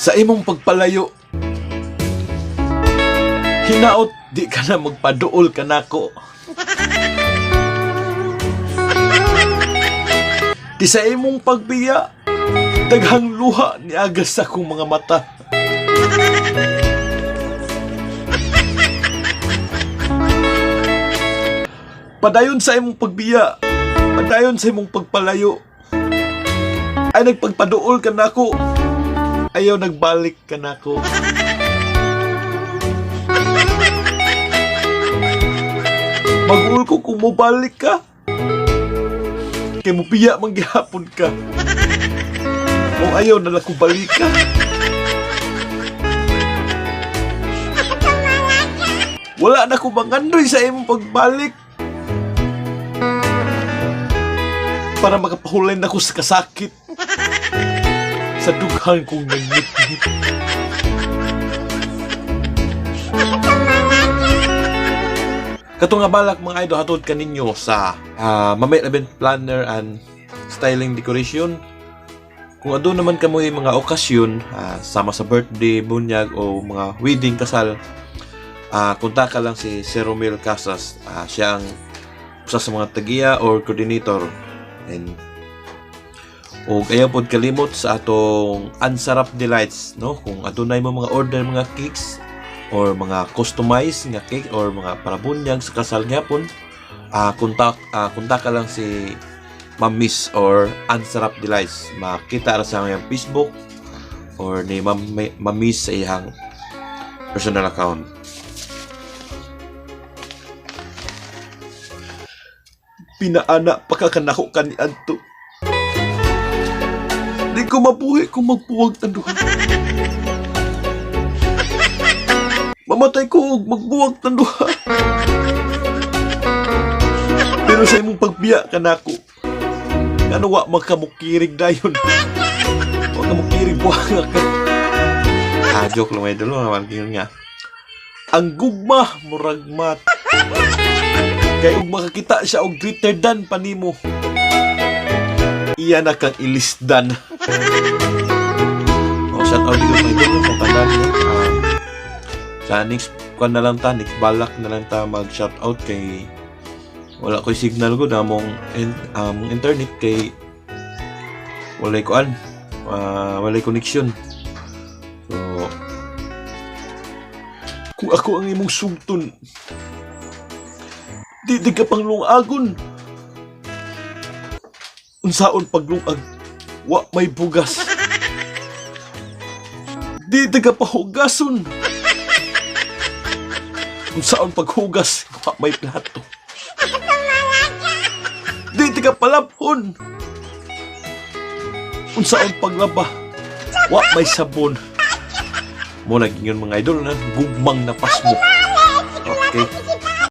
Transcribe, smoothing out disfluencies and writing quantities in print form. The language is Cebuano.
Sa imong pagpalayo, hinaot di ka na magpaduol kanako. Di sa imong pagbiya, daghang luha ni agas sa akong mga mata. Padayon sa imong pagbiya, padayon sa imong pagpalayo. Ay nagpagpaduol ka nako. Ayaw nagbalik ka nako. Mag-uul ko kung mobalik ka. Kay mobiya man gihapon ka. Kung ayaw na lang ko balik ka. Wala na ko mangandoy sa imong pagbalik. Para makapahulay na ko sa kasakit. Sa dughan kong nangit-ngit. Kato nga balak mga idol hatod kaninyo sa Mamay Event Planner and Styling Decoration. Kung aduna naman kamo yung mga okasyon, sama sa birthday, bunyag o mga wedding, kasal, kontaka lang si Sir Romel Casas. Siya ang usa sa mga tagiya or coordinator. And ug ayaw pod kalimot sa atong Ansarap Delights, no? Kung adunay mo mga order mga cakes or mga customized nga cake or mga parabunyag sa kasal gyapon, kontaka lang si Ma'am Miss or Ansarap Delights. Makita ra sa iyang Facebook or ni Ma'am Ma'am Miss sa iyang personal account. Pinaana pa ka kanako kaniadto. Di ko mabuhi kung magbuwag ta duha. Mamatay ko og magbuwag ta duha. Pero sa imong pagbiya kanako, ngano wa man ka mokirig dayon? Wa ka mokirig buwang ka. Joke lang idol, mga yun nga. Ang gugma murag mat. Kay ug makakita siya og greater than pa nimo. Iya na kang ilisdan. Oh, shout out dito mga idol sa tanan no. Sa next kwan na lang ta, next balak na lang ta mag shout out kay wala ko'y signal ko na among internet kay walay kuan, walay connection. So kung ako ang imong sugton, di ka pang lungagon. Unsaon paglungag, wa may bugas. Di ka pahugason. Unsaon paghugas, wa may plato. Di ka palabhon. Unsaon paglaba, wa may sabon. Mo naging yun mga idol na gugmang napasmo. Okay.